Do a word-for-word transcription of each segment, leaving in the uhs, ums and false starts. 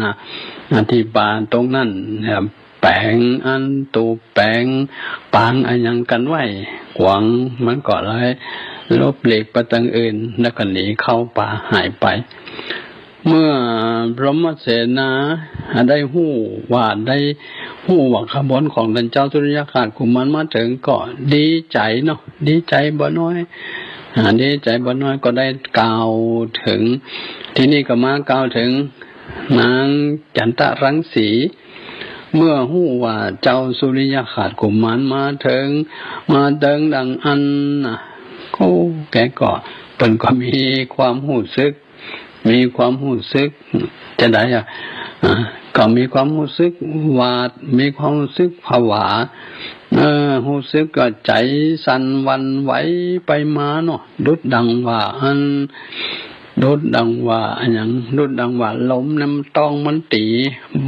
นะ ที่ป่าตรงนั้นเนี่ย แป๋งอันตูบแป๋งปางอะหยังกั๋นไว้ขวาง มันก็เลยหลบหลีกไปตางอื่น แล้วก็หนีเข้าป่าหายไป เมื่อพรหมเสนาได้ฮู้ว่า ได้ฮู้ว่าขบวนของต้านเจ้าสุริยคราชกุมารมาเถิงก็ดีใจ๋เนาะ ดีใจ๋บ่น้อย อ่า ดีใจ๋บ่น้อย ก็ได้กล่าวเถิง ทีนี้ก็มากล่าวเถิงนางจันตะรังสี เมื่อฮู้ว่าเจ้าสุริยคราชกุมารมาเถิง มาเถิงดังอั้นนะ โอ้ แกก็เปิ้นก็มีความฮู้สึก มีความฮู้สึกจะใดอะ อ่า ก็มีความฮู้สึกหวาด มีความฮู้สึกผวา เออ ฮู้สึกก็ใจ๋สั่นหวั่นไหวไปมาเนาะ ดุจดังว่าอัน ดุจดังว่าอะหยัง ดุจดังว่าลมน้ำต้องมันตี๋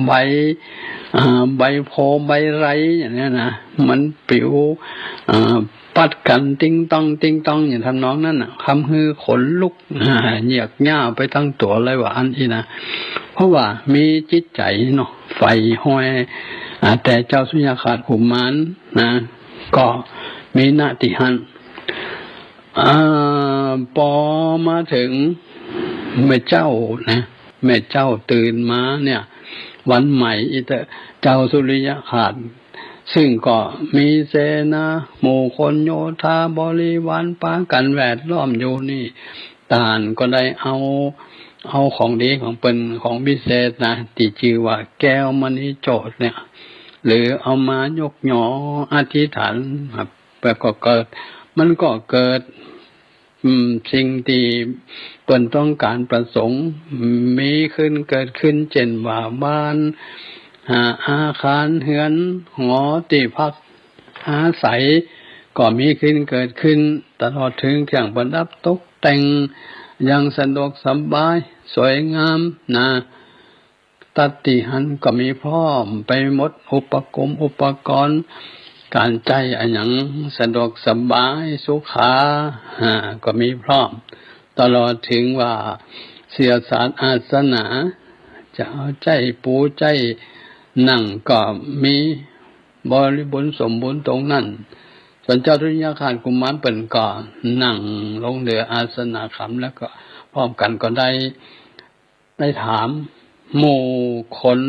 ใบ อ่า ใบโพธิ์ใบไทรอย่างเนี้ยนะ มันปิว อ่า ปัดกั๋นติ๊งต้องติ๊งต้องอย่างทำนองนั้นน่ะ ทำหื้อขนลุก อ่า เหยียกหญ้าไปตึงตั๋วเลยว่าอั้นอี้นะ เพราะว่ามีจิตใจ๋เนาะ ใฝ่ฮอย อ่า แต่เจ้าสุริยคราชกุมารนะ ก็มีหน้าตี้หั้น อ่า ปอมาเถิงแม่เจ้านะ แม่เจ้าตื่นมาเนี่ย วันใหม่อี้เต๊อะ เจ้าสุริยคราช ซึ่งก็มีเสนาหมู่คนโยธาบริวารปากั๋นแวดล้อมอยู่นี่ ต้านก็ได้เอา เอาของดีของเปิ้น ของวิเศษนะ ตี้จื้อว่าแก้วมณีโจทย์เนี่ย หรือเอามายกยออธิษฐาน แบบก็เกิด มันก็เกิด อืม สิ่งตี้เปิ้นต้องก๋านประสงค์ มีขึ้นเกิดขึ้น เจ้นว่าบ้าน อ่า อาคารเฮือนหอตี้พักอาศัย ก็มีขึ้นเกิดขึ้น ตลอดเถิงเครื่องประดับตกแต่งอย่างสะดวกสบายสวยงามนะ ตั๊ดตี้หั้นก็มีพร้อมไปหมด อุปกรณ์ อุปกรณ์ก๋านใจ๊อะหยังสะดวกสบายสุขา อ่า ก็มีพร้อม ตลอดเถิงว่าเสื่อสาสน์อาสนะ จะเอาใจ๊ปูใจ๊นั่งก็มีบริบูรณ์สมบูรณ์ตรงนั้น ส่วนเจ้าสุริยคราชกุมารเปิ้นก็นั่งลงเหนืออาสนะขำ แล้วก็พร้อมกั๋นก็ได้ ได้ถามหมู่คน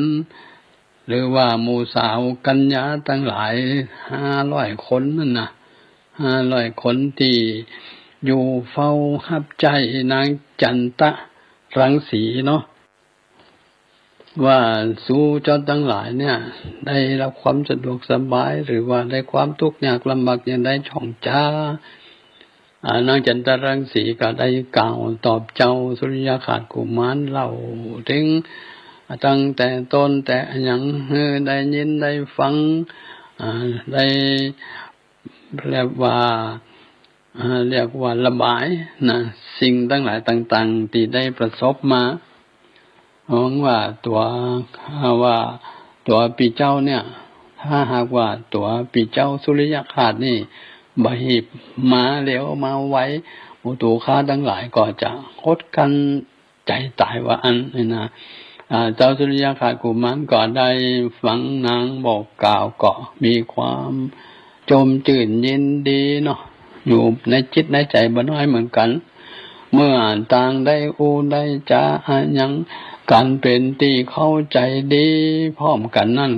หรือว่าหมู่สาวกัณญาตังหลายห้าร้อยคนนั่นนะ ห้าร้อยคนตี้อยู่เฝ้าฮับใจ๊นางจันตะรังสีเนาะ ว่าสูเจ้าตังหลายเนี่ย ได้ฮับความสะดวกสบาย หรือว่าได้ความตุ๊กข์ยากลำบากอย่างใดช่องจา อ่า นางจันตะรังสีก็ได้กล่าวตอบเจ้าสุริยคราชกุมารเล่าเถิงตั้งแต่ต้นแต่อะหยังหื้อได้ยินได้ฟัง อ่า ได้เรียกว่า อ่า เรียกว่าระบายนะ สิ่งตังหลายต่างๆ ตี้ได้ประสบมา หวังว่าตั๋ว อ่า ว่าตั๋วปี้เจ้าเนี่ย ถ้าหากว่าตั๋วปี้เจ้าสุริยคราชนี่ บ่หีบมาเร็วมาไว หมู่ตั๋วข้าตังหลายก็จะหดกั๋น ใจ๋ต๋ายว่าอั้นนี่นะ อ่า เจ้าสุริยคราชกุมารก็ได้ฟังนางบอกกล่าวก็มีความจมจื้นยินดีเนาะ อยู่ในจิตในใจ๋บ่น้อยเหมือนกั๋น เมื่อต่างได้อู้ได้จ๋าอะหยังกั๋นเป๋นตี้เข้าใจ๋ดีพร้อมกั๋นนั้น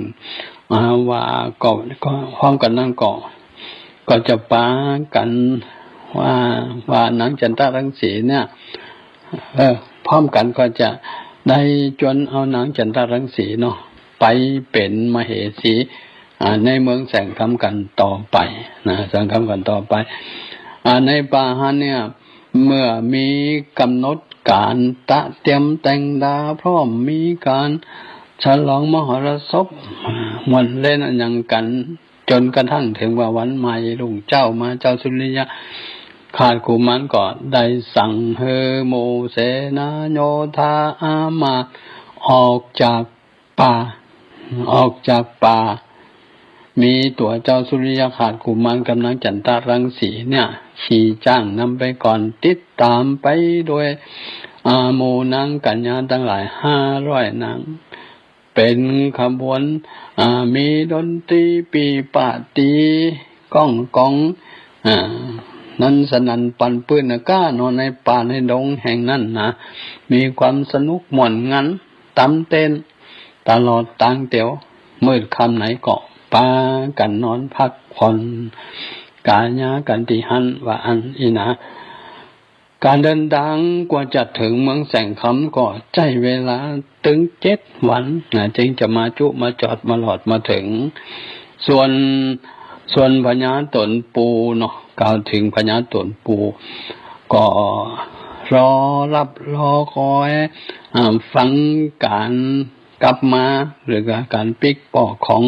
อ่า ว่าก็ ก็พร้อมกั๋นนั้นก็ ก็จะปากั๋นว่า ว่านางจันตะรังสีเนี่ย เออ พร้อมกั๋นก็จะได้จวนเอานางจันตะรังสีเนาะ ไปเป๋นมเหสี อ่า ในเมืองแสงธรรมกั๋นต่อไปนะ แสงธรรมกั๋นต่อไป อ่า ในป่าหั้นเนี่ย เมื่อมีก๋ำหนดก๋านตะเตียมแต่งดาพร้อม มีก๋านฉลองมหรสพ อ่า ม่วนเล่นอะหยังกั๋น จ๋นกระทั่งเถิงว่าวันใหม่รุ่งเจ๊ามา เจ้าสุริยคราชกุมารก็ได้สั่งหื้อหมู่เสนาโยธาอามาตย์ออกจากป่า ออกจากป่า มีตั๋วเจ้าสุริยคราชกุมารกับนางจันตะรังสีเนี่ย ขี่จ๊างนำไปก่อน ติดต๋ามไปโดย อ่า หมู่นางกัณญาตังหลายห้าร้อยนาง เป๋นขบวน อ่า มีดนตรีปี่ป้าตีก้องก๋อง อ่า นั้นสนั่นปั่นปื้นอากาศเนาะ ในป่าในดงแห่งนั้นนะ มีความสนุกม่วนงัน ต๋ำเต้นตลอดตางเตียว มืดค่ำไหนก็ปากั๋นนอนพักผ่อนก๋ายากั๋นตี้หั้นว่าอั้นอี้นะ ก๋านเดินตางกว่าจะเถิงเมืองแสงคำก็ใจ๊เวลาตึงเจ็ดวันนะ จึงจะมาจุมาจอดมาหลอดมาเถิง ส่วน ส่วนพญาต๋นปู่เนาะ กล่าวเถิงพญาต๋นปู่ ก็รอฮับรอคอย อ่า ฟังก๋าน กลับมา หรือว่าก๋านปิ๊กปอกของ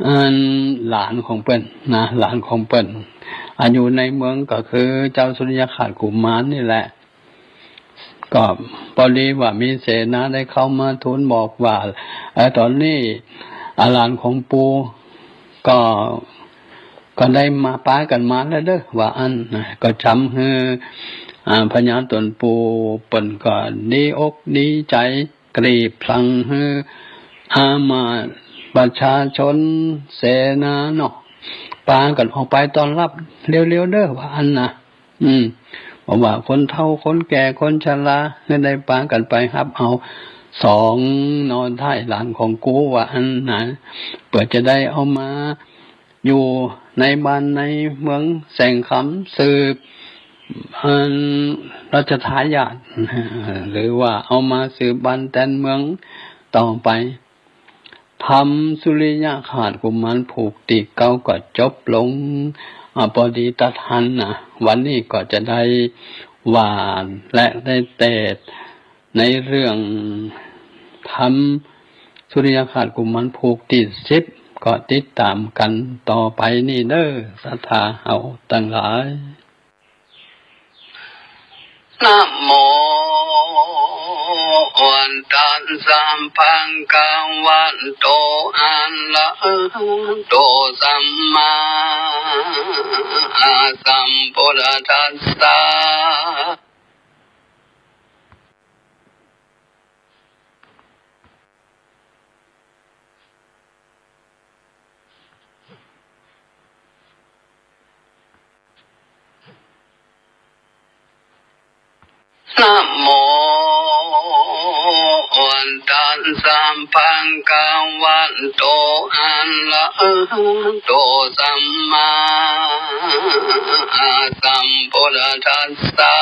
อัน หลานของเปิ้นนะ หลานของเปิ้น อันอยู่ในเมืองก็คือเจ้าสุริยคราชกุมารนี่แหละ ก็ปอดีว่ามีเสนาได้เข้ามาทูลบอกว่า เอ่อ ต๋อนนี้ อ่า หลานของปู่ก็ ก็ได้มาปากั๋นมาแล้วเด้อ ว่าอั้นนะ ก็จำหื้อ อ่า พญาต๋นปู่เปิ้นก็ดีอกดีใจ๋ กรีบสั่งหื้ออามาตย์ประชาชนเสนาเนาะ ปากั๋นออกไปต้อนฮับเร็วๆ เด้อ ว่าอั้นนะ อืม เพราะว่าคนเฒ่าคนแก่คนชราหื้อได้ปากั๋นไปฮับเอาสองหน่อไท้หลานของกู ว่าอั้นนะ เปื้อจะได้เอามา อยู่ในบ้านในเมืองแสงคำสืบ อัน ราชทายาท หรือว่าเอามาสืบบ้านแตนเมืองต่อไป ธรรมสุริยคราชกุมารผูกตี้เก๊าก็จบลง อ่า ปอดีตัดหันนะ วันนี้ก็จะได้ว่าและได้เตสน์ ในเรื่องธรรมสุริยคราชกุมารผูกตี้สิบ ก็ติดต๋ามกั๋นต่อไปนี้เน่อ ศรัทธาเฮาตังหลาย นะโม ตัสสะ ภะคะวะโต อะระหะโต สัมมาสัมพุทธัสสะ นะโม ตัสสะ ภะคะวะโต อะระหะโต สัมมาสัมพุทธัสสะ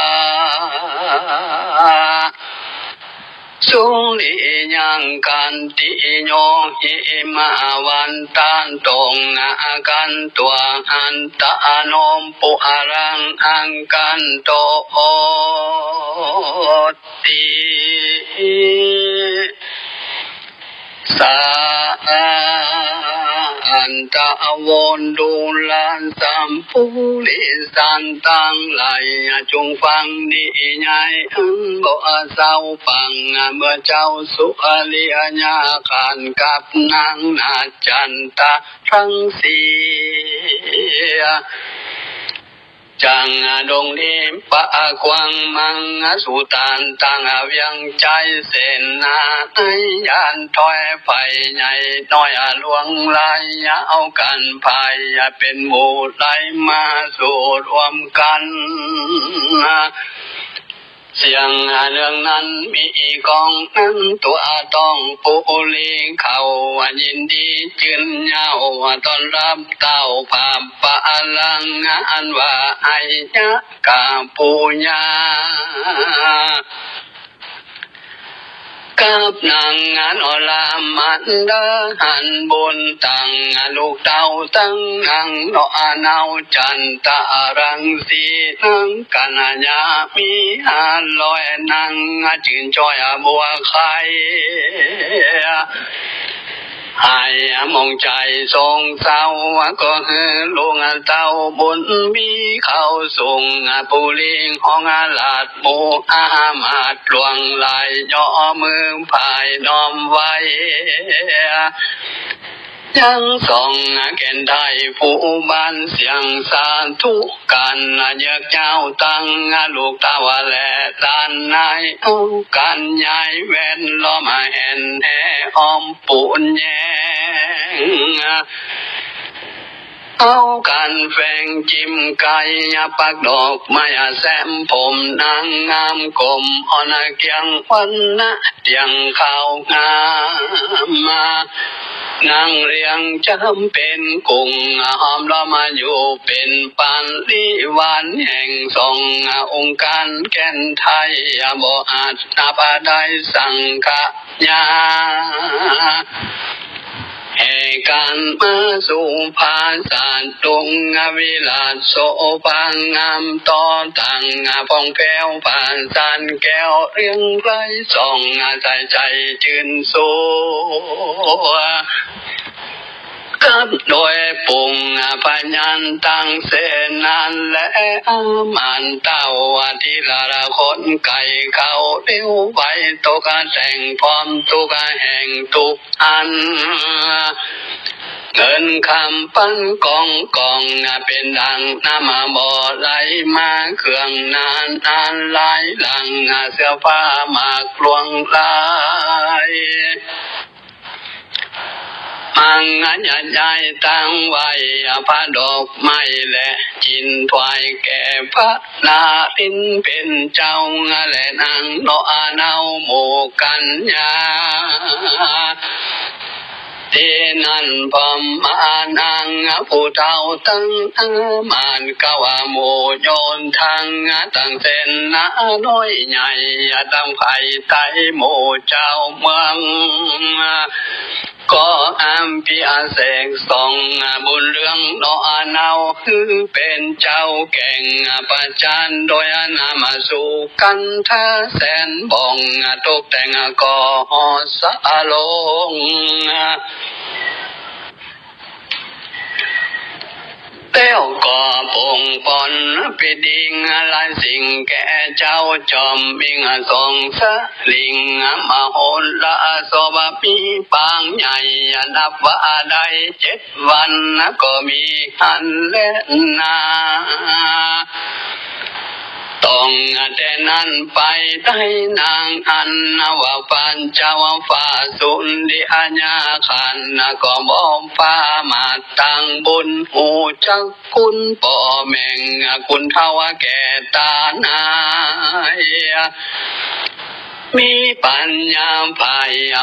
สุริยังคันติโย หิมะวันตะ ตงอาคันตัง อันตะโน ปุรัง อังคันโต โอติ สา อันตะโว ดูราสัพปุริสันตังหลาย จุ่งฟังดีใหญ่ อันบ่เศร้าปัง เมื่อเจ้าสุริยาคราชกับนางนาจันตะ ตังสี่ จังดงลิปะกวางมังสุตันตัง เวียงใจ๋เสนา ในยานถ้อยไฟใหญ่น้อยหลวงหลาย เอากั๋นไปเป๋นหมู่หลาย มาสู่รวมกั๋น เสียงเรื่องนั้นมีก้องนั้น ตั๋วต้องปุริงเขา ยินดีจื้นเย้าต้อนฮับเต้า พระปะลังอันว่าไอยะกะปุญญา กับนางอันอรามานเดอ หันบุญตังลูกเต้าตังนางเนาะ นาวจันตะรังสี นางกัญญามีห้าร้อย นางจื้นจ้อยบัวไข่ หายหมองใจ๋สงเศร้า ก็หื้อลูกเต้าบุญมีเข้าสูง ปุริงห้องราชหมู่อามาตย์หลวงหลาย ย่อมือผายน้อมไหว้ ยังสองแก่นได้ผู้บ้านเสียงสาธุ กั๋นเยือกเย้าตังลูกเต้าและหลานนาย เอากั๋นย้ายแวดล้อมแอ่นแอ อ้อมปูนแยง เอาขันแฝงจิมไก่ ปักดอกไม้แซมผมนางงามกลมอ่อนเกียงวันนะเตียงขาวงาม นางเรียงจำเป๋นกุ้ง ห้อมล้อมมาอยู่เป๋นปาน ลิวานแห่งสอง องค์การแก่นไทย บ่อาจนับได้สังขยา แห่การมาสู่ผาสาทลุง วิราชโสภางามต่อตั้ง ผ่องแผ้วผาสาทแก้วเรืองไร้ส่อง ใสใจ๋จื้นสวย กับโดยปุงพญานตังเสนาน และอามาตย์เต้า ทีละคนไก่เขาเลี้ยวไป ตกแต่งพร้อมทุกแห่งทุกอัน เงินคำปันกองกอง เป๋นดั่งน้ำบ่ไหลมา เครื่องนานาหลายหลัง เสื้อผ้าหมากลวงหลาย มังงะยายตั้งไว้ ผ้าดอกไม้และจินถวายแก่พระนรินทร์เป๋นเจ้า และนางเนาะเนาหมู่กัญญา ตี้นั้นพร้อมมานางผู้เฒ่าตังอามาตย์ กล่าวหมู่โยนทางตังเสนาน้อยใหญ่ ตังไพใต้หมู่เจ้าเมือง ก็อภิเษกส่งบุญเรืองเนาะเนา คือเป๋นเจ้าแก่งประจาน โดยนำสู่กันทาแสนบ่อง ตกแต่งก่อสะลง แล้วก็ปรงปรนประดิษฐ์หลายสิ่งแก่เจ้าจอมมิ่ง ทรงสลิงมโหรสพ มีปางใหญ่นับว่าได้เจ็ดวัน ก็มีหั้นแลนา ต้องแต่นั้นไปได้นางอันว่าปัญจวัคคสุนทรีอาญาขันธ์ ก็บ่ประมาทตั้งบุญ ฮู้จักคุณป้อแม่ง คุณเฒ่าแก่ตานาย มีปัญญาไพร่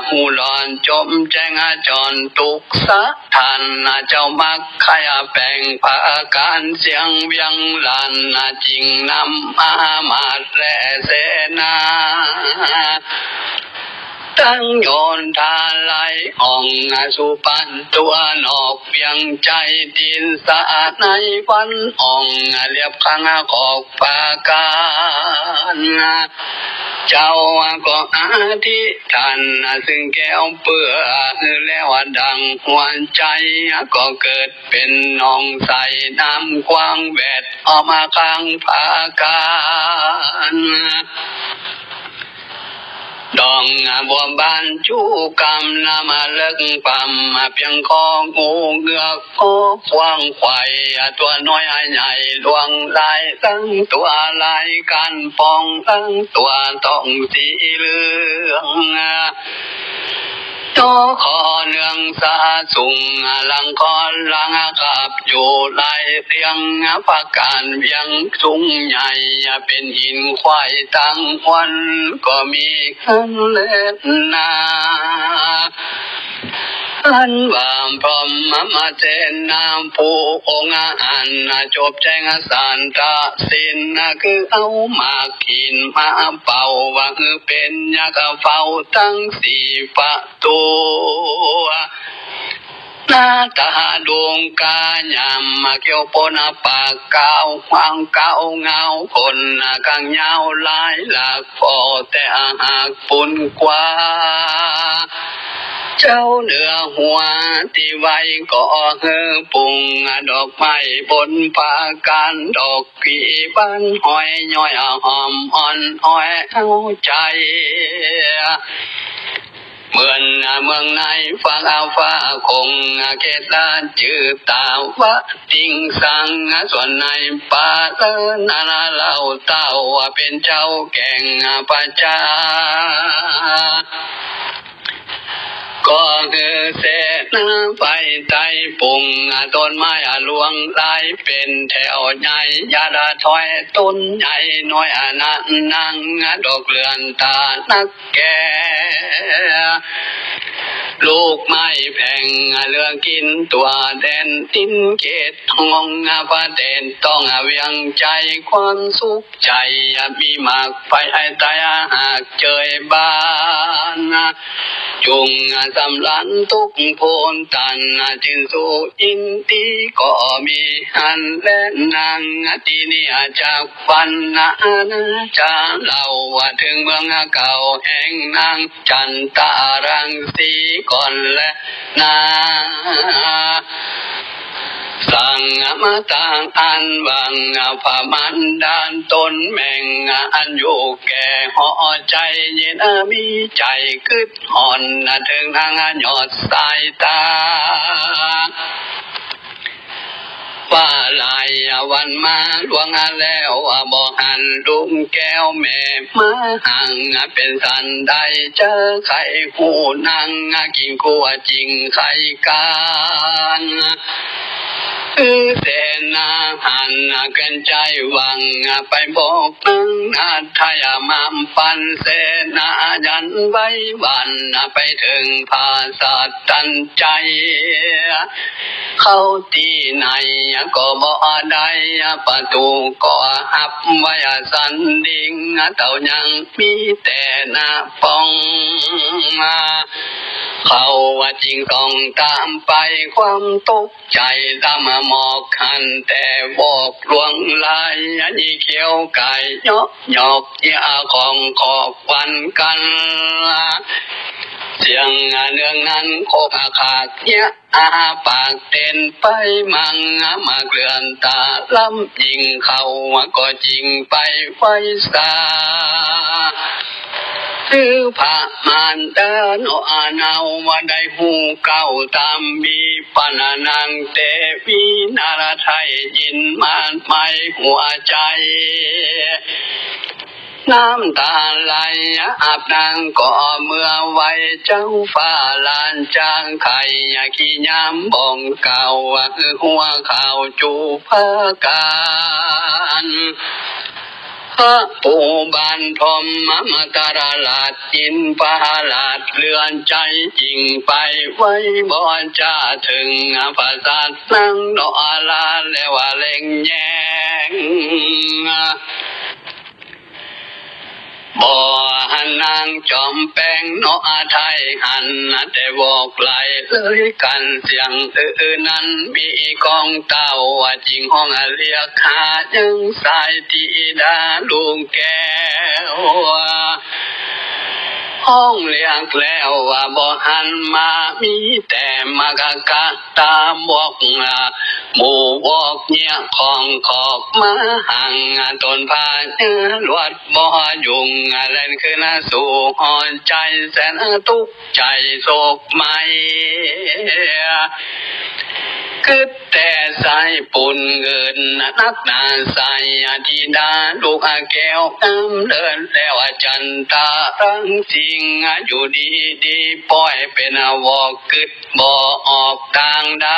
ฮู้หลอนจมแจ้งจรทุกสถาน เจ้ามักใค่แปงประก๋านเสียงเวียงล้าน จึงนำอามาตย์และเสนา ตังโยนทาลายอ่อง สู่ประตูนอกเวียงใจ๋ ทิศในวันอ่อง เลียบข้างขอบประก๋าน เจ้าก็อธิษฐาน ซึ่งแก้วเปื้อแล้วดั่งหัวใจ๋ ก็เกิดเป๋นหนองใสน้ำกว้างแวดอ้อมข้างประก๋าน ดอกบัวบานชูกำน้ำเลิกป่ำ เปียงคองูเงือกคอกว้างไขว่ ตั๋วน้อยใหญ่หลวงหลาย ตึงตั๋วหลายก้านป่อง ตึงตั๋วทองสีเหลือง ตั๋วคอเนืองสาสุง หลังคอหลังขับอยู่หลายเรียง ประก๋านเวียงสูงใหญ่ เป๋นหินไขว่ตังวัน ก็มีหั้นแลนา อันว่าพรหมเสนาผู้องค์อันจบแจ้งสันตะศีล คือเอาหมากหินมาเป่า ว่าคือเป๋นยักษ์เฝ้าตังสี่ประตู หน้าต๋าดวงกายามเขียวปนปากกาว ขวางกาวเงาคน กางยาวหลายหลาก ผ่อแต่หากปูนกว้า เจ้าเหนือหัวตี้ไว้ก็หื้อปรุง ดอกไม้บนประก๋าน ดอก กี่บานห้อยย้อยหอมอ่อนอ้อยเอาใจ๋ เหมือนเมืองในฝั่งฟ้าคง เขตราชจื้อตาวะติงสัง ส่วนในป่าเลินนาเล่าเต้า เป๋นเจ้าแก่งประจา หื้อเสนาฝ่ายใต้ปุงต้นไม้หลวงหลายเป๋นแถวใหญ่ อย่าละถอยต้นใหญ่น้อยนั้นนัง ดอกเลื่อนตานักแก่ ลูกไม้แผ่งเหลือกิ๋นตั๋วแดน ดินเขตห้องประเทศต้องเวียงใจ๋ ความสุขใจ๋มีมาก ไปไอ้ตายหากเจยบ้าน จุ่งสำราญทุกข์โพนตัน จึงสู่อินทรีย์ก็มีหั้นแลนัง ตี้นี้จักฟั่นนานา จะเล่าเถิงเมืองเก่าแห่งนางจันตะรังสีก่อนแลนา สังมาตางอันหวัง พระมารดาต๋นแม่ง อันอยู่แก่หัวใจ๋เย็น มีใจ๋กึ๊ดฮ้อนเถิงนางยอดสายตา ว่าหลายวันมาล่วงแล้ว บ่หันลุงแก้วแม่มาหัง เป๋นสันใด จะใค่ฮู้นาง กิ่งกั๋วจิ่งใค่กั๋น คือเสนาหันเกินใจ๋หวัง ไปบอกนางนาไทยมามปัน เสนายันไว้วัน ไปเถิงพระสัตว์ตันใจ๋ เข้าตี้ไหนก็บ่ได้ ประตู๋ก็หับไว้สันดิ่ง เต้ายังมีแต่หน้าป่อง เขาว่าจิ่งต้องต๋ามไป ความตกใจ๋ต๋ามหมอกหั้น แต่บอกหลวงหลาย ยี่เขียวก๋ายยอกยอก เยียะของขอกวันกั๋น เสียงเนืองนั้นโคกขากเยียะ อาปากเต้นไปมั่ง มาเกลื่อนต๋าล้ำยิ่ง เขาก็จิ่งไปไวสา คือพระมารดาเนาะเนา ว่าได้ฮู้เก่าต๋ามมีปันนางเตวีนารไทย ยินมาดหมายหัวใจ๋ น้ำต๋าไหลอาบนางก็เมือไหว้เจ้าฟ้าหลานจางไข่ ขี้ยามบ่องเก่า หัวข่าวจู๋พระกั๋น พระปู่บ้านพรหมมาตรราช ยินพระราชเลื่อนใจ๋ จิ่งไปไวบ่จะเถิง ประสาทนางเนาะลา แล้วว่าเล็งแยง บ่หันนางจอมแปงเนาะไทยหัน แต่บอกไหลเลยกั๋น เสียงอื้อนั้นมีกองเต้า ว่าจิ่งฮ้องเรียกหายังสายธิดาลูกแก้ว ฮ้องเรียกแล้วว่าบ่หันมา มีแต่มากะกะต๋าบอก หมู่บอกเยียะของขอกมาหัง ต๋นพาเยียะลวดบ่ยุ่ง แล่นคืนสู่หัวใจ๋ แสนตุ๊กข์ใจ๋โศกไหม้ กึ๊ดแต่สายปูนเงินนักหนา สายธิดาลูกแก้วงามเลิศ แล้วจันตะรังสิงห์ อยู่ดีๆ ป้อยเป๋นวอก กึ๊ดบ่ออกตางใด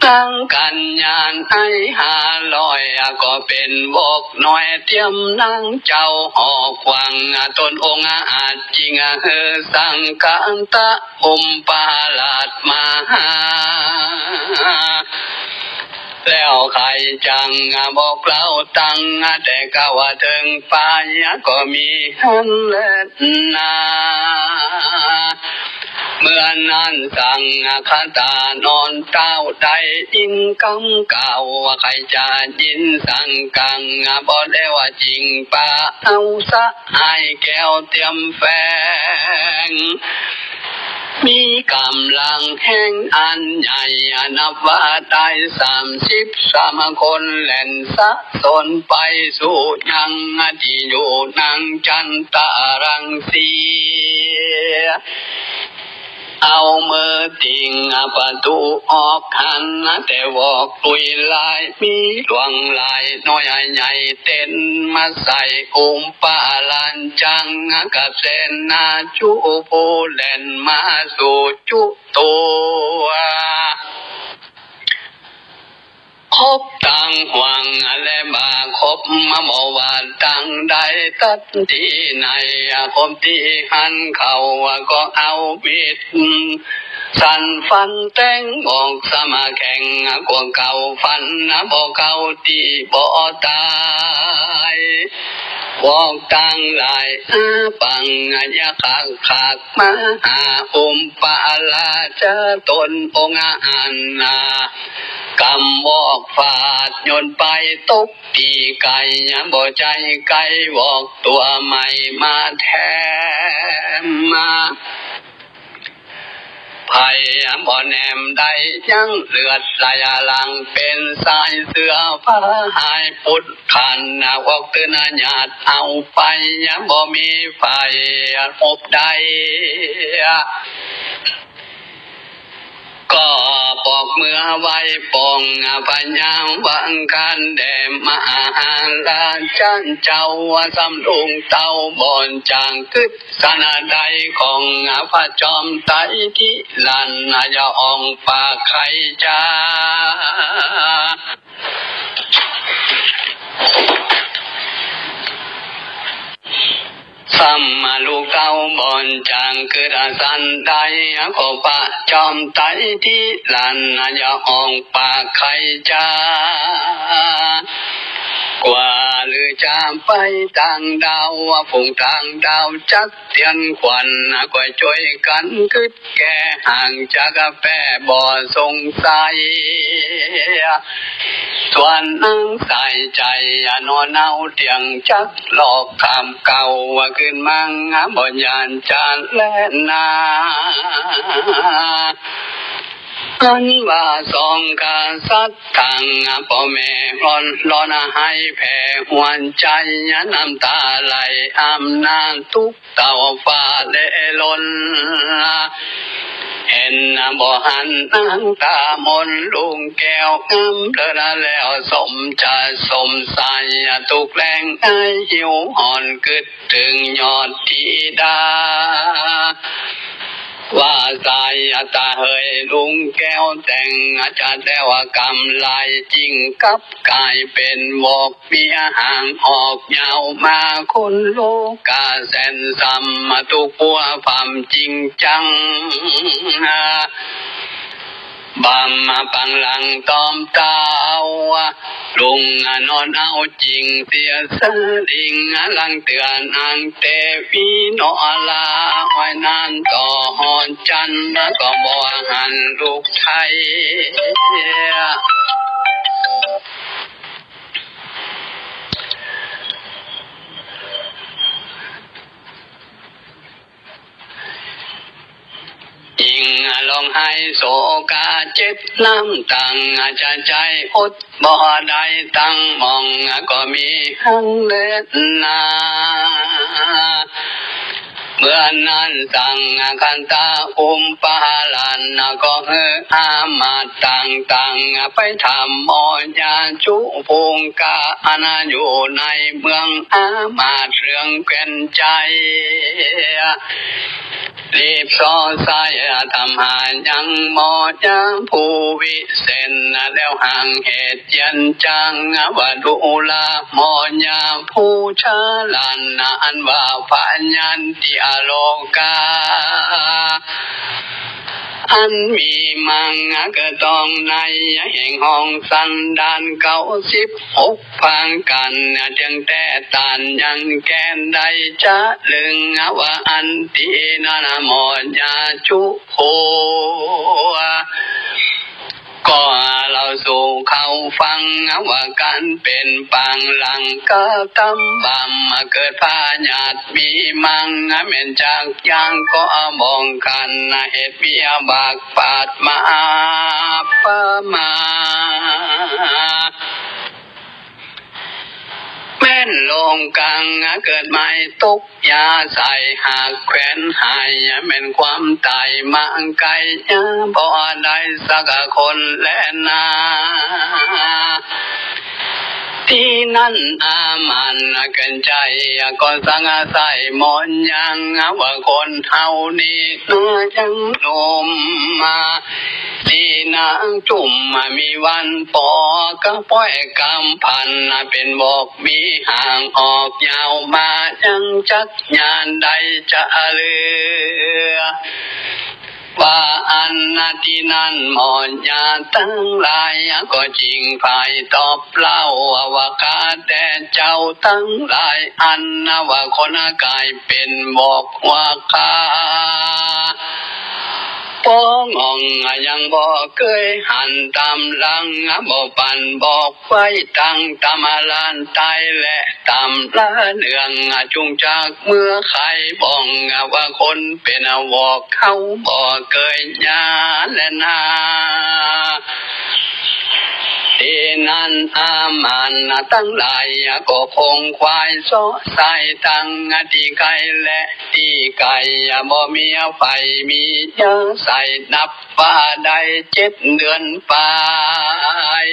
ตั้งกั๋นยานไอ้ห้าร้อย ก็เป๋นวอกน้อย เตียมนางเจ้าหอกหวัง ต๋นองค์อาจจิ่งหื้อสังฆะตะ องค์พระราชมาหา แล้วใค่จั่งบอกเล่าตัง แต่กล่าวเถิงไปก็มีหั้นแลนา เมื่อนั้นสังฆะตานอนเต้า ได้ยินกำกล่าวว่าใค่จะยินสังฆัง บ่แล้วจิ่งปาเอาสะ ไอ้แก้วเตียมแฝง มีก๋ำลังแฮงอันใหญ่ นับว่าได้สามสิบสามคน แล่นสะสนไปสู่ยังตี้อยู่นางจันตะรังสี เอามือติ่งประตู๋ออกหั้น แต่วอกลุยลาย มีหลวงหลายน้อยใหญ่เต็น มาใส่อุ้มปาลานจัง กับเสนาจุผู้แล่นมาสู่จุ ตั๋ว คบตางหว่างและบ่าคบ มาบ่ว่าตางใด ตัดตี้ไหน คบตี้หั้น เขาก็เอามีด สั้นฟันแตงออกสมาแข่ง กั๋วเก่าฟันบ่เข้าตี้บ่ต๋าย วอกตางหลายอาปัง อย่าขากขาก มาหาอุ้มปาลาจะตนองค์อันนา กำวอกฟาดย่นไปตกตี้ไก๋ บ่ใจ้ไก๋วอกตั๋วใหม่มาแถมมา ไผบ่แหนมได้ยั้งเลือดไหลหลั่ง เป๋นสายเสื้อผ้าหายปุดขัน วอกตื่นหยาดเอาไป บ่มีไผฮบได้ ก็ปอกเมือไหว้ปองพญาวังคันแด่มหาราชเจ้า สำลุงเต้าบ่อนจางกึ๊ด สนใดของพระจอมไตรทิรัน อย่าอ่องปากใค่จา สำลุงเต้าบ่อนจางกึ๊ดสันใด ก็พระจอมไตรทิรัน อย่าอ่องปากใค่จา กว่าหรือจะไปต่างด้าว ฝูงต่างด้าวจักเตียนขวัญ ก็จ้วยกั๋นกึ๊ดแก้ห่างจากแป้บ่สงสัย ส่วนนางสายใจ๋นอนเอาเตียงจักหลอกคำเก่า ว่าคืนมั่งบ่ย่านจานแลนา อันว่าสองกษัตริย์ตังป้อแม่ร้อน ร้อนให้แผ่หัวใจ๋ น้ำต๋าไหลอำนาจตุ๊กข์เต้าฟ้าแลล้น เห็นบ่หันนางต๋ามนลุงแก้วงามเลิศแล้ว สมจะสมใสตุ๊กข์แลงอ้ายหิวห่อนกึ๊ด เถิงยอดธิดา ว่าสายต๋าเหยลุงแก้วแต่ง จะแต่ว่ากำลายจริง กลับก๋ายเป๋นวอกเมียหางออกยาวมา คนโลก๋าแสนซ้ำตุ๊กข์ผัวความจริงจัง บ่ามาปังหลังตอมเต้า ลุงนอนเอาจริงเสียสลิง หลังเตื้อนางเตวีนอลา อ้อยนานต่อฮอดจันทร์ ก็บ่หันลูกไทย หญิงร้องไห้โศกาเจ็บน้ำตัง จะใจ๋อดบ่ได้ตังหม่อง ก็มีหั้งแลนา เมื่อนั้นสั่งคันตาอุ้มปาลาน ก็หื้ออามาตย์ต่างๆ ไปถามหมอยาจุ ผู้กล้าอันอยู่ในเมือง อามาตย์เรืองแก่นชัย รีบส่อสายถามหายังหมอยาผู้วิเศษ แล้วหางเหตุเยียนจาง ว่าดูราหมอยาผู้ฉลาด อันว่าพยันติอโลกา อันมีมังเกิดตองในแห่งห้องสันดานเก้าสิบหก ปางกั๋น เจียงแต่ต้านยังแก่นได้จะลึง ว่าอันตี้นั้นหมอยาจุผู้ ก็เล่าสู่เขาฟัง ว่าก๋านเป๋นปางหลังกระทำบาป เกิดพยาธิมีมัง แม่นจักอย่างก็มองกั๋น เหตุเบียบากปาดมาประมา เป็นโลกังเกิดไม่ตก อย่าใส่หากแขวนหาย แม่นความต๋ายมาไก๋ บ่ได้สักคนแลนา ตี้นั้นอามันเกินใจ๋ ก็สังสัยหมดยัง ว่าคนเฮานี้นายังหนุ่มมา ตี้นางจุ่มมีวันปอ ก็ป้อยกำพันเป็นบอก มีหางออกยาวมา ยังจักยานได้จะเหลือ ว่าอันนาตี้นั้นหมดยาตังหลาย ก็จริงฝ่ายตอบเล่า ว่าข้าแต่เจ้าตังหลาย อันว่าคนก๋ายเป๋นบอกว่าข้า ปองอ่องยังบ่เกยหันต๋ามหลัง บ่ปันบอกไว้ตังต๋ามลานใต้และต๋ามลาเหนือง จุงจักเมื่อใค่บ่อง ว่าคนเป๋นบอกเขาบ่เกยยาแลนา ตี้นั้นอามันตังหลาย ก็คงขวายเซาะใส่ตังตี้ใก้และตี้ไก๋ บ่มีไฟมียาใส่ นับว่าได้เจ็ดเดือนปาย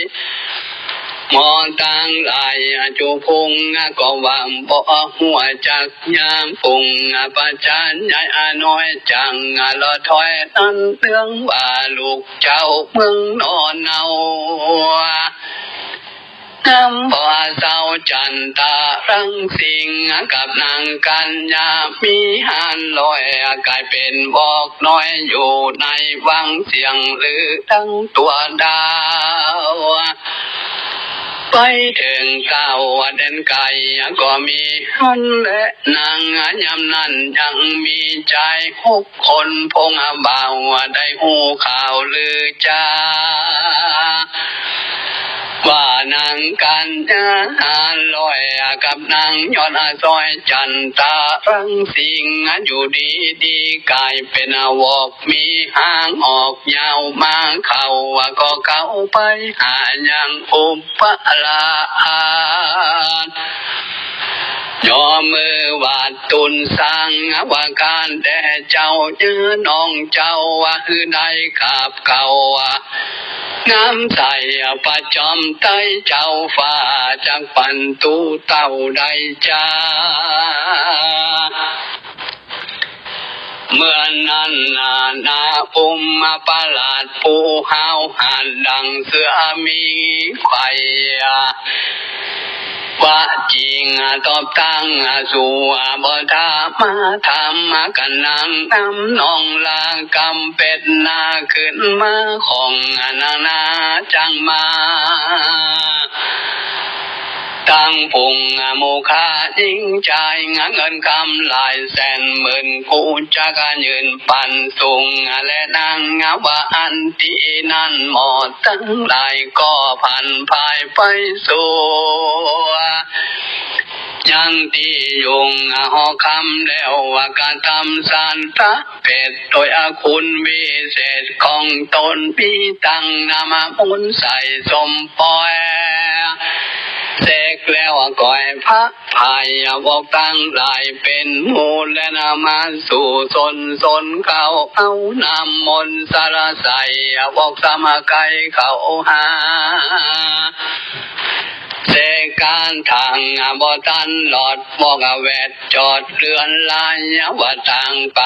หมอตังหลายจุพุง ก็ว่าบ่ฮู้จักยามปุง ประจานยายน้อยจัง ละถ้อยนั้นเรื่องว่าลูกเจ้าเมืองนอนเนา นำบ่าวสาวจันตารังสิงห์ กับนางกัญญามีห้าร้อย ก๋ายเป๋นบอกน้อยอยู่ในวังเสียงลือดังตั๋วดาว ไปเถิงเก้าแดนไก๋ก็มีหั้นแล นางยามนั้นยังมีจายหกคน พงบ่าวได้ฮู้ข่าวลือจา ว่านางกัญญาห้าร้อย กับนางยอดสร้อยจันตารังสิงห์ อยู่ดีดีก๋ายเป๋นวอก มีหางออกยาวมา เขาก็เข้าไปหายังอุปราช ยอมมือวาดตูนสร้าง ว่าข้าแต่เจ้าเจ้าน้องเจ้า ว่าหื้อได้กราบเก้า น้ำใสประจ๋ำใต้เจ้าฟ้า จักปันตุ๊เต้าได้จา เมื่อนั้นนานาอุมมาประหลาด ผู้ห้าวหาญดังเสือมีไข่ ว่าจริงตอบตังสู่ บ่ถามมาถามมากันนางนำน้องลากำเป็ดนาขึ้นมาของนางนาจังมา ตังผงหมู่ข้าหญิงจาย เงินคำหลายแสนหมื่น กูจักยื่นปันสูง และนางว่าอันตี้นั้นหมอตังหลาย ก็ผันพายไปสู่ ยังตี้ยุงหอคำแล้ว ว่ากระทำสารตะ เปรตโดยอาคุณวิเศษของตน มีตังนามมนต์ใส่สมปอย เสกแล้วก่อยพระพายบอกตังหลาย เป๋นหมู่และนำมาสู่สน สนเขาเอานำมนต์สารใส่ บอกสมไกเขาหา เสกการทางบ่ตันหลอด บอกแวดจอดเรือนลาย ว่าตังไป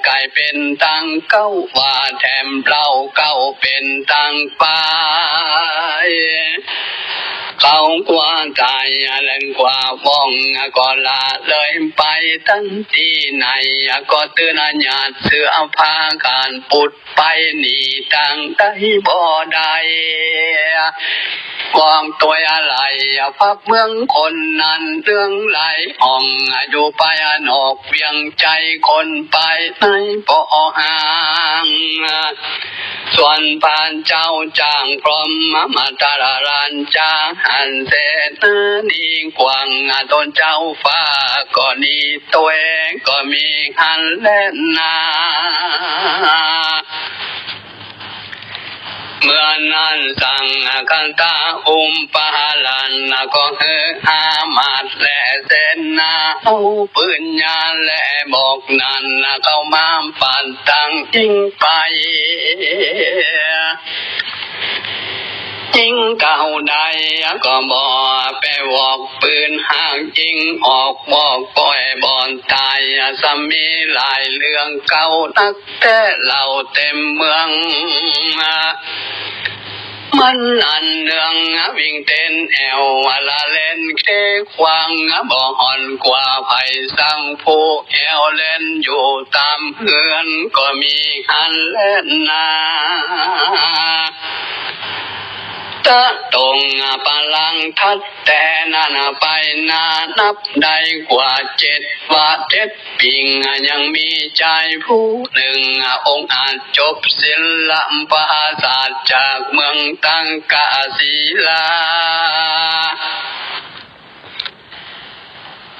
ก๋ายเป๋นตังเก้า ว่าแถมเล่าเก้าเป๋นตังไป เขากลัวต๋ายแล่นกว่าว่อง ก็ละเลยไปตันตี้ไหน ก็ตื่นหยาดเสื้อผ้าการปุด ไปหนีตังใดบ่ได้ กองตัวอะไรพักเมืองคนนั้น เรื่องไหลอ่องอยู่ไปนอกเวียง ใจ๋คนไปในบ่ห่าง ส่วนพระเจ้าจ้างพรหมมาตรารัญจาหันเสนานีกว้าง ตนเจ้าฟ้าก็หนี ตัวเองก็มีหันแลนา เมื่อนั้นสังฆทาอุปาลานก็หื้ออามาตย์และเสนา เอาปืนยาวและบอกนั้นเข้ามาปัดตังยิงไป ยิงเต้าใดก็บ่แปวอกปืน หากยิงออกบอกก้อยบ่ตาย สามีหลายเรื่องเก่านัก แต่เหล่าเต็มเมือง มันอันเนืองวิ่งเต้นแอวละเล่นเขขวาง บ่ห่อนกว่าไผสังผู้แอวเล่นอยู่ต๋ามเฮือนก็มีหั้นแลนา ตะตงปะลังทัด แต่นั้นไปนานับได้กว่าเจ็ดวาเจ็ด ปิง ยังมีจายผู้นึ่ง องค์อาจจบศิลปศาสตร์จากเมืองตังกศิลา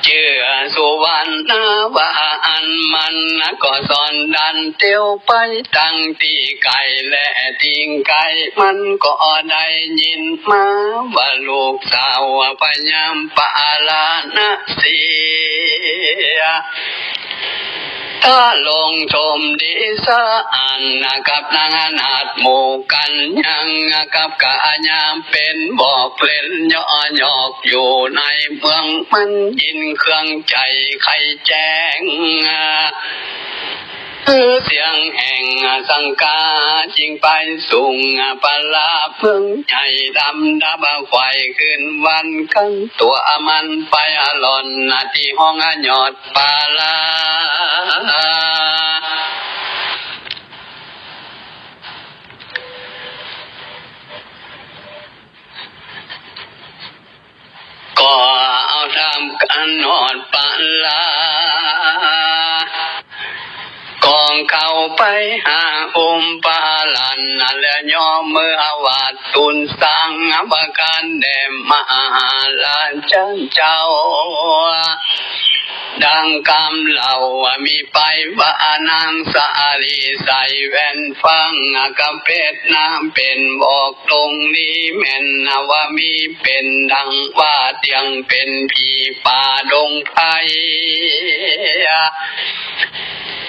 จื้อสุวรรณว่าอันมันก็สอนดันเตียวไปตังตี้ไก๋ และตี้ไก๋มันก็ได้ยินมาว่าลูกสาวพญาปาลาณสี ถ้าลงชมดีสะอันกับนางอนาถหมู่กั๋นยัง กับกะยามเป๋นบอกเล่นเยาะหยอกอยู่ในเมือง มันยินเครื่องใจ๋ไขแจ้ง คือเสียงแห่งสังฆาจึงไปสูง ประลาบเมืองใหญ่ดำดับไขว่คืนวัน กั๋นตั๋วมันไปหล่อนตี้ห้องยอดปาลา ก็เอาต๋ามกั๋นฮอดปาลา ก็เข้าไปหาอุปาลาน และยกมือไหว้ ตูนสังฆทานแด่มหาราชาเจ้า ดังกำเล่าว่ามีไปว่านางสาลีใส่แว่นฟัง กะเปรียบนางเป๋นบอกตรงนี้แม่นว่ามีเป๋นดังว่าเตียงเป๋นผีป่าดงไพร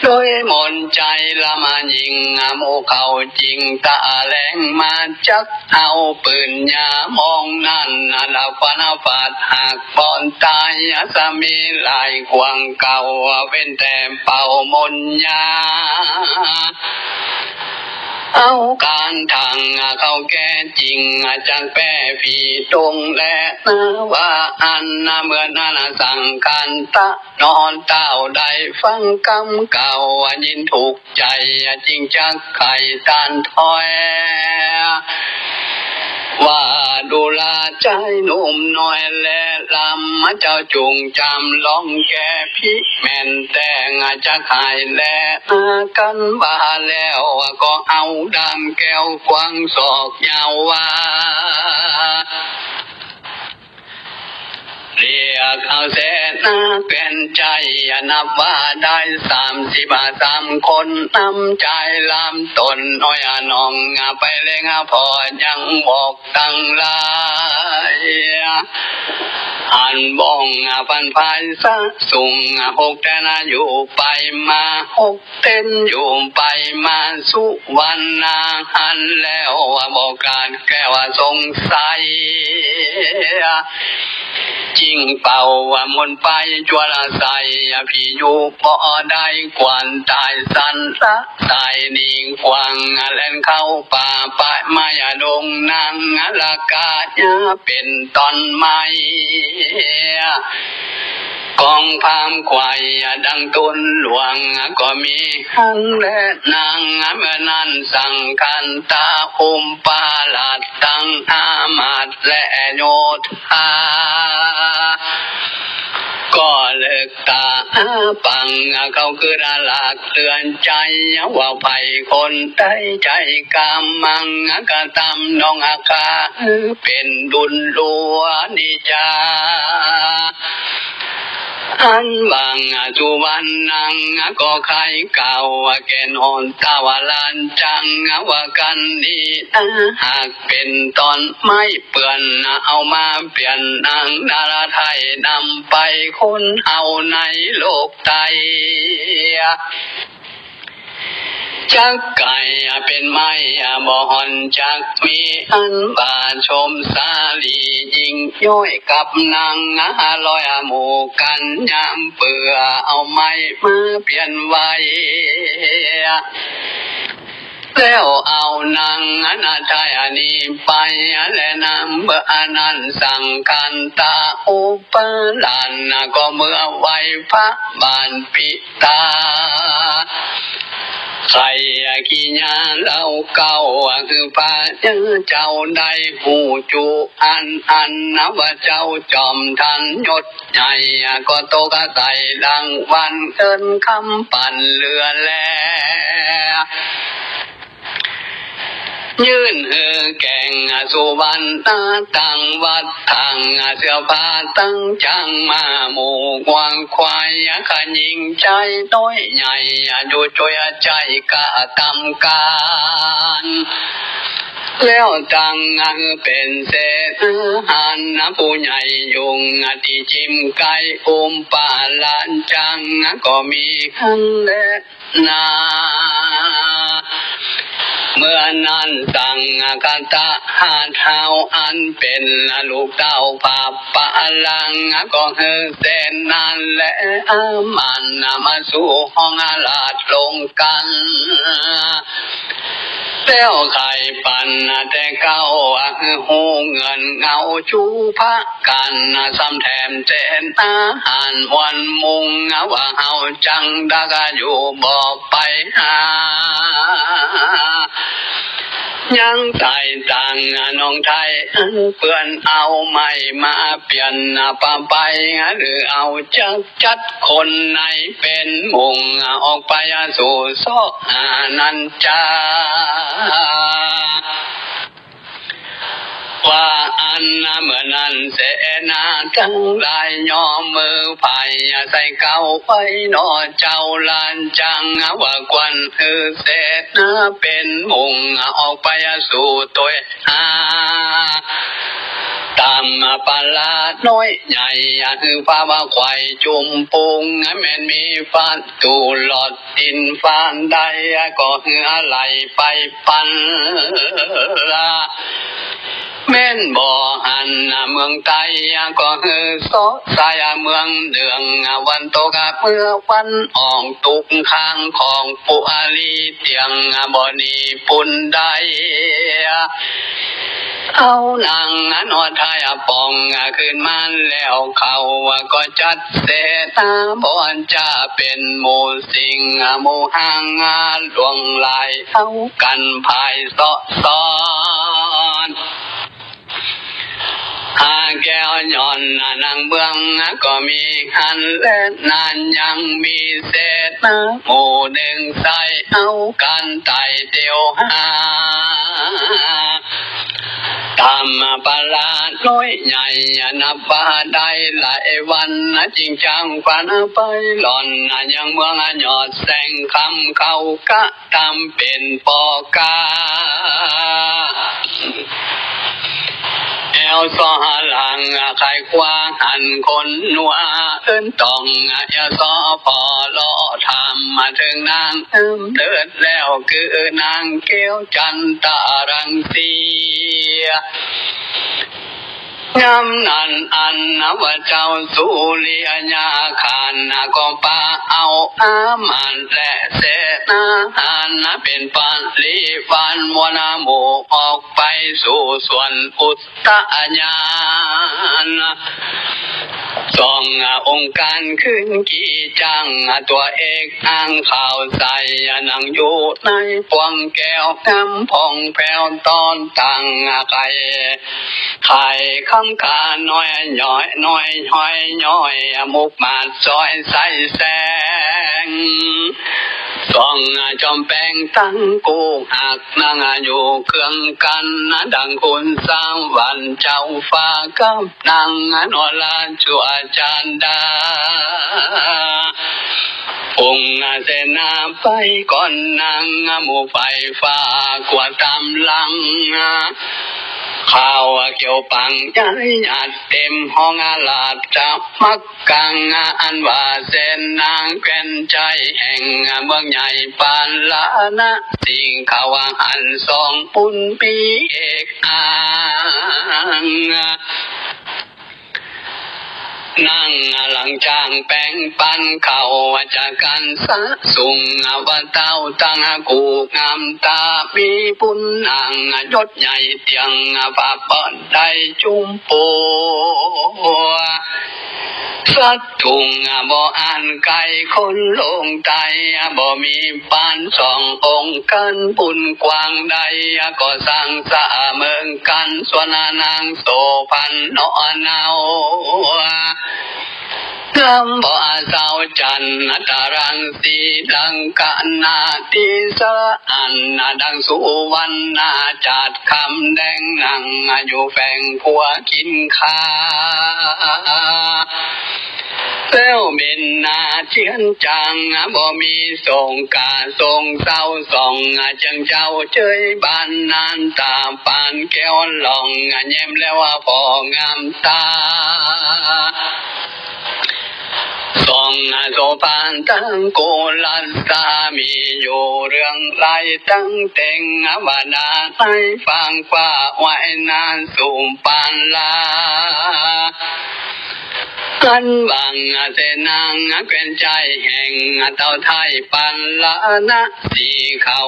โดยมนต์ใจ๋ละมายิ่ง หมู่เขาจึงตะแหลงมาจัก เอาปืนยาวมองนั้น ละฟันฟาดหักบ่ต๋าย สามีหลายกว่างเก่า เว้นแต่เป่ามนต์ยา เอาก๋านทั่งเข้าแก่จริง จักแป้ผีดงแลนา ว่าอั้นเมื่อนั้นสังฆทาน นอนเต้าได้ฟังกำเก่า ยินถูกใจ๋ จึงจักไขต้านถ้อย ว่าดูราชายหนุ่มน้อยแลลำ เจ้าจุ่งจำลองแก่พิแม่นแต่ง จักหายแลนา กั๋นว่าแล้วก็เอาด้ามแก้วกว้างศอกยาวว่า เรียกเอาเสนาแคว่นใจ๋ นับว่าได้สามสิบสามคน นำจายลำต๋นน้อยน้อง ไปเล็งผ่อยังบอกตังหลาย อันบ้องพันภายสะสุง หกแตนอยู่ไปมา หก เต้นอยู่ไปมาสุวรรณา หันแล้วบ่ขาดแคลนสงสัย จึงเป่าว่ามนต์ไปจั่วละใส ผีอยู่บ่ได้กวนต๋าย สันละสายหนีกว้าง แล่นเข้าป่าไปมาอย่าดงนาง ละกะยาเป๋นต้นไม้ กองพราหมณ์ไขว่ดังตูนหลวง ก็มีหั้นแลนาง เมื่อนั้นสังฆทานอุปาลาชตังอามาตย์และโยธา ก็เลิกต๋าปัง เข้าคือหลักเตือนใจ๋ ว่าใผคนใดใจ๋กำมัง กระตำนองอาคา เป๋นดุลลัวนิจา เ อันว่าสุวรรณังก็ใค่กล่าวแก่หน่อต้าวราชันจังว่า กัณฑ์นี้นะหากเป๋นต้นไม้เปื้อน เอามาเปลี่ยนนางนรไทยนำไปคนเฮาในโลกไต จักก๋ายเป๋นไม้บ่ห่อนจักมี อันว่าชมสาลียิ่งย้อยกับนางห้าร้อยหมู่กั๋น ยามเปื้อเอาไม้มาเปลี่ยนไว้ แล้วเอานางนรไทยนี้ไป และนำเมื่อนั้นสังฆทานอุปทาน ก็เมื่อไหว้พระบาทปิด ตา ใค่กิริยาเล่าเกล้า คือพระเจ้าได้ฮู้จักอัน อันว่าเจ้าจอมทันยศใหญ่ ก็ตกใส่รางวัลเงินคำปันเหลือแล ยื่นหื้อแก่สุวรรณะตังวัตถัง เสื้อผ้าตังจ้างม้าหมูงัวควาย ขะหญิงจายน้อยใหญ่ อยู่จ้วยใจ๊กระตำก๋าน แล้วตั้งหื้อเป๋นเสนาหาร ผู้ใหญ่ยุงตี้จิ่มไก๋อุ้มปาราชันจัง ก็มีหั้นแล นา เมื่อนั้นสังฆทาสเฮาอันเป๋นลูกเต้าพระปาลัง ก็หื้อเสนาและอามาตย์มาสู่ห้องราชรองกัน แล้วใค่ปันแต่เก๊าฮู้เงื่อนเงาชู้พระกั๋น ซ้ำแถมเสนาหารมวลมุง ว่าเฮาจังดักอยู่บ่ไปหา ยังใต้ตังน้องไทยอันเปื้อนเอาไม้มาเปลี่ยนผ้าใบ หรือเอาจักจัดคนในเป๋นมุง ออกไปสู่เสาะหานั้นจา ว่าอันเมื่อนั้นเสนาตังหลายยอมมือไพร่ใส่เก๊าไว้หน่อเจ้าราชันจัง ว่าควรหื้อเสนาเป๋นมุง ออกไปสู่ตวยหา ต๋ามปาราน้อยใหญ่ หื้อพาว่าไขว่จุ่มปุง แม่นมีประตู๋ลอด ตินฟานได้ก็หื้อไหลไปปันละ แม่นบ่หันเมืองใต้ก็หื้อเสาะใส่เมืองเหนือ วันตกเมือวันออก ตุ๊กข้างของปุรีเตียง บ่หนีปุ้นได้ เอานางนรไทยป๋องคืนมาแล้ว เขาก็จัดเสนาบ่อนจะเป๋นหมู่สิ่งหมู่ห่างหลวงหลาย เอากั๋นผายเซาะซ้อน หาแก้วย้อนนางเมืองก็มีหั้น และนั้นยังมีเสนาหมู่นึ่งใส่ เอากั๋นไต่เตียวหา ต๋ามปาราน้อยใหญ่ นับว่าได้หลายวัน จึงจักผ่านไปล่อนยังเมือง ยอดแสงคำเขากะตำเป๋นปอกา แอวซ้อหลังไขว่คว้าหันคนหนัว เอิ้นต้องแอวซ้อผ่อเลาะถามมาเถิงนาง เอิ้มเลิศแล้ว คือนางแก้วจันตะรังสี ยามนั้นอันว่าเจ้าสุริยาคาร ก็ปาเอาอามาตย์และเสนาหารเป๋นปริวารมวลหมู่ ออกไปสู่สวนอุทยาน ส่ององค์การขึ้นกี่จั้ง ตั๋วเอกอ้างขาวใส นั่งอยู่ในปวงแก้ว งามผ่องแผ้วต้อนตังไข่ ไข่ ข้าน้อยย้อย น้อยห้อยย้อย มุกมาดสอยใสแสง ส่องจอมแปงตังกู้หัก นั่งอยู่เคืองกั๋น ดังคุณสวรรค์เจ้าฟ้ากับ นางนราจั่วจานดา องค์เสนาไปก่อนนาง หมู่ไพร่ฟ้ากั๋วต๋ามหลัง ข้าวเกี่ยวปังย้ายหยาดเต็มห้องราชมักกัง อันว่าแสนนางแคว้นใจ๋แห่งเมืองใหญ่ปาราณสี ข้าว่าอันสองปุ้นมีเอกอ้าง นั่งหลังจ้างแป๋งปันข้าวจากกั๋นสะสุง ว่าเต้าตังกู้งามต๋า มีปุ้นนางยศใหญ่เตี้ยง ปาเปิ้นได้จุมปัว สัตว์ตุงบ่อันไก๋คนลงใต้ บ่มีปานสององค์กั๋น บุญกว้างใดก็สร้างเสมอกั๋น ส่วนนางโสภณเนาะเนา งามบ่สาวจันทรังสี ดังกะนาทิสะอัน ดังสุวรรณาจาดคำแดง นั่งอยู่แฝงขัวกิ๋นข้า แล้วเบญจเตียนจาง บ่มีสงกาสงเศร้า ส่องเจิงเจ้าเจยบานนาน ต๋าปานแก้วหล่อง แย้มแล้วว่าผ่องามต๋า ส่องโสภาตังกุลสามี อยู่เรืองไร้ตังเต็ง ว่านาในฟางฟ้าไหว้นาสุปาลา อันว่าแสนนางแคว้นใจ๋แห่งเต้าไทยปาราณสี เขา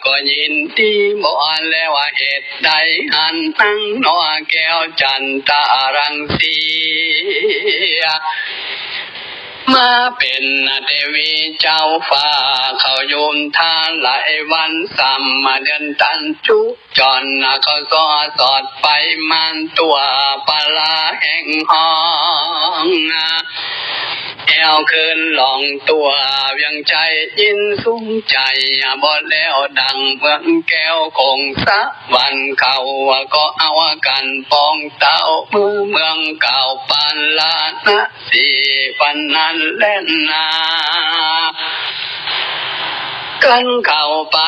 ก็ยินดีบ่แล้วเหตุใด อันนางเนาะแก้วจันทรังสี มาเป๋นเทวีเจ้าฟ้า เขาอยู่ทาหลายวัน สามเดือนตันจุ จรเข้าสอดสอดไปม่านตั๋วปาลาแห่งห้อง แอวขึ้นหล่องตั๋วเวียงใจ๋ ยินสุขใจ๋บ่แล้วดังเมืองแก้วคงสวรรค์ เขาก็เอากั๋นปองเต้าเมืองเก่าปาราณสี วันนั้นแลนา กั๋นเข้าไป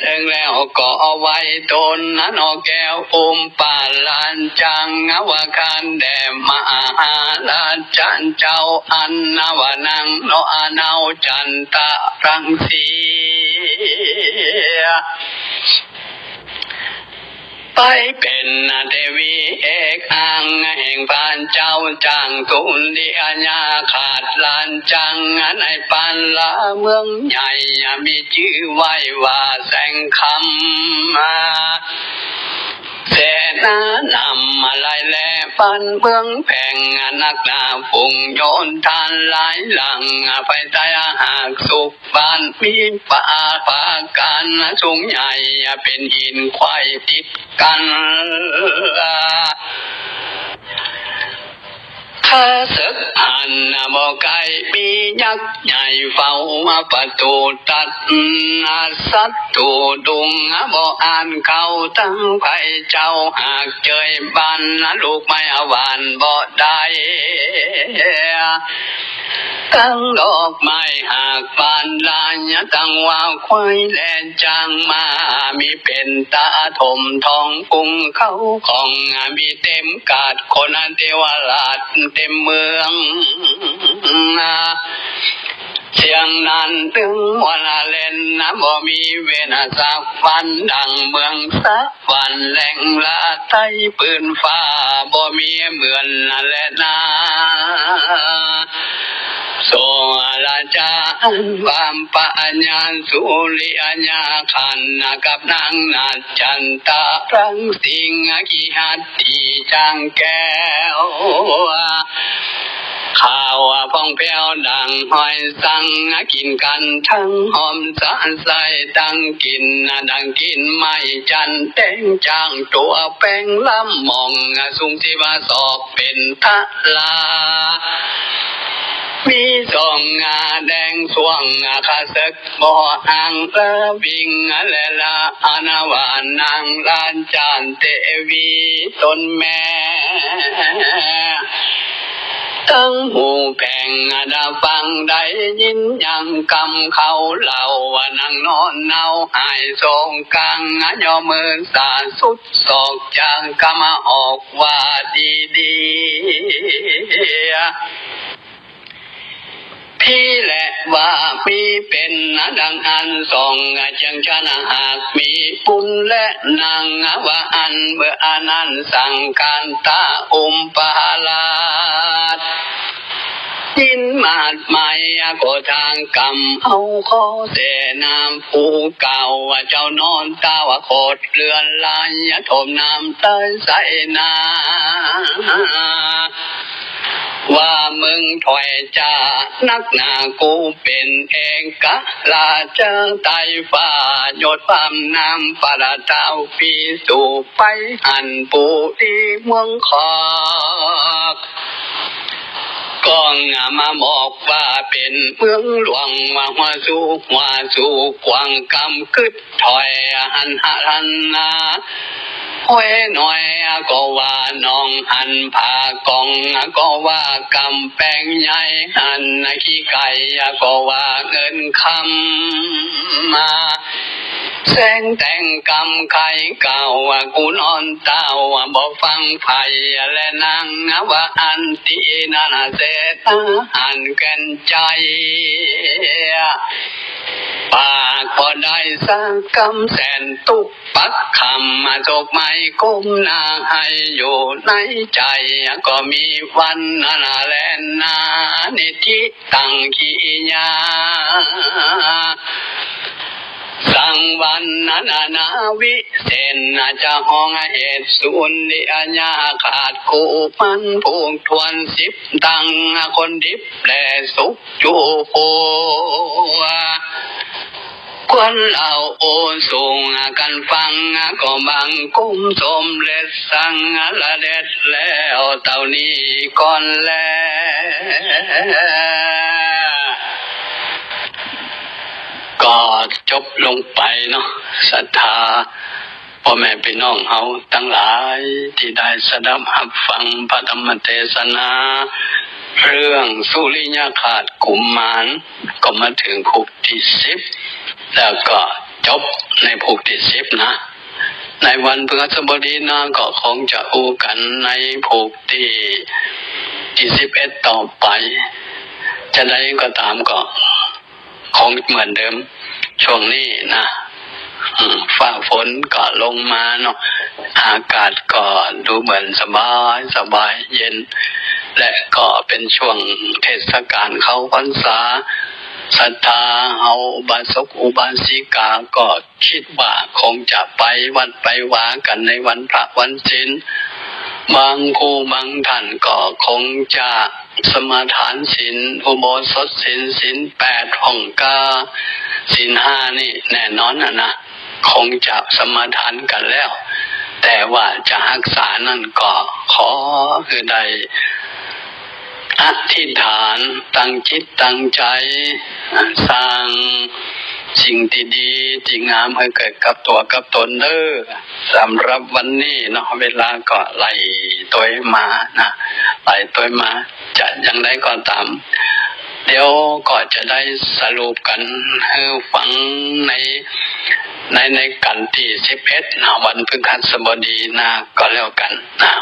เถิงแล้วก็ไหว้ต๋นเนาะแก้วอุ้มปาลาจัง ว่าข้าแด่มหาราชันเจ้า อันว่านางเนาะเนาจันทรังสี ไปเป๋นเทวีเอกอ้าง แห่งพระเจ้าจางสุริยา ขาดลานจังในปาลาเมืองใหญ่ มีจื้อไหว้ว่าแสงคำ เสนานำมาลายแลบ้านเมืองแผง นักหนาฝูงโยนทานหลายหลัง ไปใต้หากสุข บ้านมีป่าปราก๋านสูงใหญ่เป๋นหินไขว้ติดกั๋น ข้าเสิกหันบ่ไก๋มียักษ์ใหญ่เฝ้าประตูตัด ศัตรูดุงบ่อันเข้าตังภัย เจ้าหากเจยบ้านลูกไม้หวานบ่ได้ ตังดอกไม้หากบานลาย ตังว่าควายและจ้างม้า มีเป๋นต๋าถมท้องกุ้งเข้าของ มีเต็มกาดคนเทวราชเต็มเมือง เสียงนั้นตึงมวลเล่น บ่มีเว้นสักวัน ดังเมืองสะ วันแหล่งละไต้ปืนฟ้า บ่มีเหมือนแลนา โสราชาอันว่าปะญาสุริยาขันธ์ กับนางนาฏจันทรังสี กิหัตถีจางแก้ว ขาวผ่องแผ้วดั่งหอยสัง กิ๋นกั๋นตึงหอมสะใส ดั่งกิ๋น ดั่งกิ๋นไม้จันทร์ แต๋งจากตั๋วแป๋ง ล้ำม่องสูงสิบศอกเป๋นทะลา มีส่องแดงส่วง ข้าเสิก บ่อ่างเลิวิ่งแลละ อานะว่านางราชาเตวีต๋นแม่ ตึงหูแผงดาฟังได้ยินยังกำเขาเล่า ว่านางนอนเนาหายโศกกัง ย่อมือสาสุดศอกจากกำออกว่าดีดี พี่แลว่ามีเป๋นดังอั้นสอง เจียงจันทน์หากมีบุญแลนางว่าอั้น เมื่ออันนั้นสั่งก๋านต๋าอุ้มประหลาด ยินมาดหมายก็ทางกำเอาขอเสนามผู้เก่า ว่าเจ้านอนต๋าว่าโขดเรือนลาย ถมน้ำใต้ใสนา ว่ามึงถ้อยจะนักหนา กูเป๋นเอกราชาใต้ฟ้า ยศความนามประเต้าปีสู่ไปหันปุรีเมืองขอก ก็งามาบอกว่าเป๋นเมืองหลวง ว่าหัวสูงหัวสูงกว้างกำกึ๊ด ถ้อยหันหาหันนา ห้วยน้อยก็ว่าหนอง หันผากองก็ว่ากำแปงใหญ่ หันขี้ไก่ก็ว่าเงินคำมา แสงแต่งกำไขเก่า กูนอนเต้าบ่ฟังใผ และนางว่าอั้นตี้นั้นเสนาหันแก่นใจ ปากบ่ได้สักกำแสนตุ๊ก ปักคำมาจกไม้ก้มหน้าให้อยู่ในใจ๋ ก็มีวันนั้นแลนา นิธิตังกิริยา สังวันนั้นนาวิเศษ จะห้องเหตุสุริยาขาดคู่มันผูกทวนสิบตัง คนดิบแลสุข จูหัว ควรเอาโอสูงกั๋นฟัง ก็บังคมสมเร็จสังละเร็จแล้วเต้านี้ก่อนแล ก็จบลงไปเนาะ ศรัทธา ป้อแม่ปี้น้องเฮาตังหลายตี้ได้สดับฮับฟังพระธรรมเตสนา เรื่องสุริยคราสกุมมาร ก็มาเถิงผูกตี้สิบ แล้วก็จบในผูกตี้สิบนะ ในวันพฤหัสบดีหน้าก็คงจะอู้กั๋นในผูกตี้ ตี้สิบเอ็ดต่อไป จะใดก็ต๋ามก็ คงเหมือนเดิม ช่วงนี้นะ อืม ฟ้าฝนก็ลงมาเนาะ อากาศก็ดูเหมือนสบายสบายเย็น และก็เป๋นช่วงเทศกาลเข้าพรรษา ศรัทธาเฮาอุบาสกอุบาสิกาก็ กึ๊ดว่าคงจะไปวัดไปวากั๋นในวันพระวันศีล บางคู่บางท่านก็คงจะสมาทานศีลอุโบสถศีล ศีลแปดห้องกา ศีลห้านี่แน่นอนนะนะ คงจะสมาทานกั๋นแล้ว แต่ว่าจะฮักษานั้นก็ขอหื้อได้ อธิษฐานตั้งจิตตั้งใจ๋ สร้างสิ่งตี้ดีตี้งามหื้อเกิดกับตั๋วกับต๋นเน่อ สำหรับวันนี้เนาะ เวลาก็ไหลตวยมานะ ไหลตวยมา จะอย่างใดก็ต๋าม เดี๋ยวก็จะได้สรุปกั๋นหื้อฟังใน ใน ในกั๋นตี้สิบเอ็ดนะ วันพฤหัสบดีหน้าก็แล้วกั๋นนะ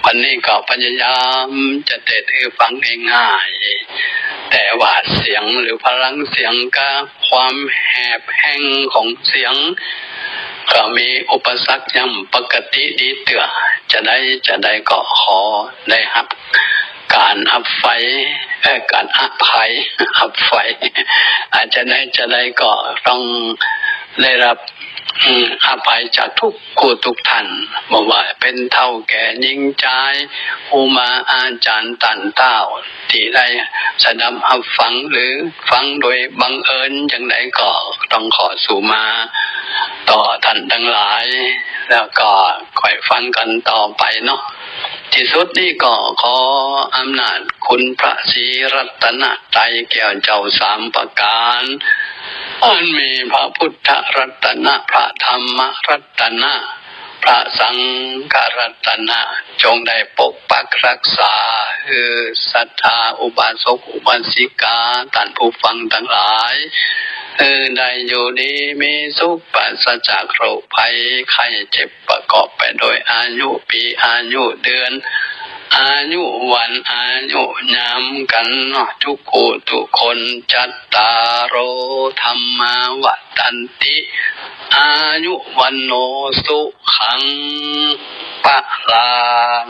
วันนี้ก็พยายามจะเตสน์หื้อฟังง่ายๆ แต่ว่าเสียงหรือพลังเสียงกับความแหบแห้งของเสียง ก็มีอุปสรรคย่ำปกติดีเตื้อ จะใด จะใดก็ขอได้ฮับก๋านอภัย เอ่อ ก๋านอภัย อภัย อาจจะใด จะใดก็ต้อง ได้ฮับ อืม อภัยจากกู้กู้ทุกท่าน บ่ว่าเป๋นเฒ่าแก่ญิงจาย ครูบาอาจ๋ารย์ต้านเต๊า ตี้ได้สดับฮับฟัง หรือฟังโดยบังเอิญจั่งใดก็ต้องขอสูมาต่อท่านตังหลาย แล้วก็ค่อยฟังกั๋นต่อไปเนาะ ตี้สุดนี้ก็ขออำนาจคุณพระศรีรัตนตรัยแก้วเจ้าสามประก๋าน อันมีพระพุทธรัตนะ พระธรรมรัตนะ พระสังฆรัตนะ จงได้ปกปักรักษาหื้อศรัทธาอุบาสกอุบาสิกา ต้านผู้ฟังตังหลาย หื้อได้อยู่ดีมีสุข ปราศจากโรคภัยไข้เจ็บ ประกอบไปโดยอายุปี๋ อายุเดือน อายุวัน อายุยามกั๋นเนาะ กู้กู้กู้คน จัตตาโร ธัมมา วัฑฒันติ อายุ วัณโณ สุขัง พลัง